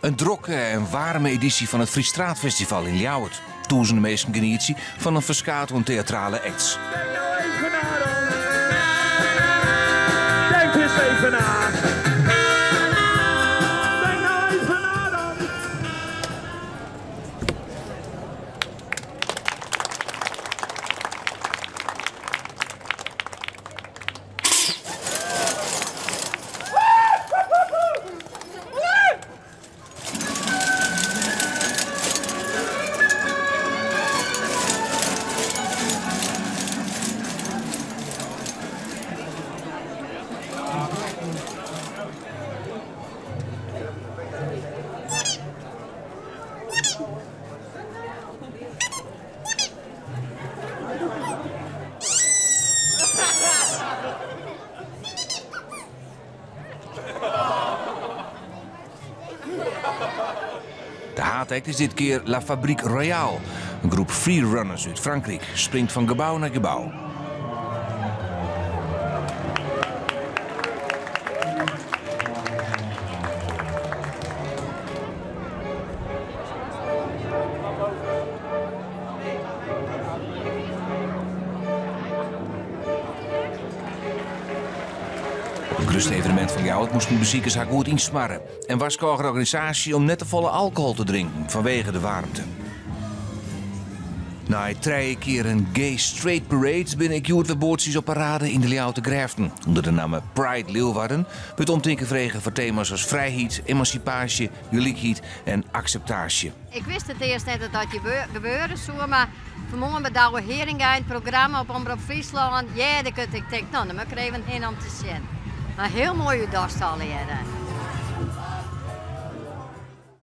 In drokke en waarme edysje fan it Frysk Straatfestival yn Ljouwert. Tûzenen minsken genietsje fan in ferskaat oan teatrale acts. Denk nou even na dan. Denk eens even na. Denk nou even na dan. De haadact is dit kear La Fabrique Royale. In groep freerunners út Frankryk springt fan gebou nei gebou. Op it grutste evenemint fan Ljouwert moasten besikers har goed ynsmarre en warskôge de organisaasje om net te folle alkohol te drinken fanwege de waarmte. Nei trije kear in Gay Straight Parade binne ek hjoed wer boatsjes op parade yn de Ljouwerter grêften. Under de namme Pride Leeuwarden wurdt omtinken frege foar tema's as frijheid, emansipaasje, gelykheid en akseptaasje. Ik wist it earst net dat dat hjir gebeure soe, mar fanmoarn by Douwe Heeringa yn it programma op Omrop Fryslân hearde ik it. Ik tink, no, dan moat ik der even hinne om te sjen. Mar hiel moai útdost allegearre.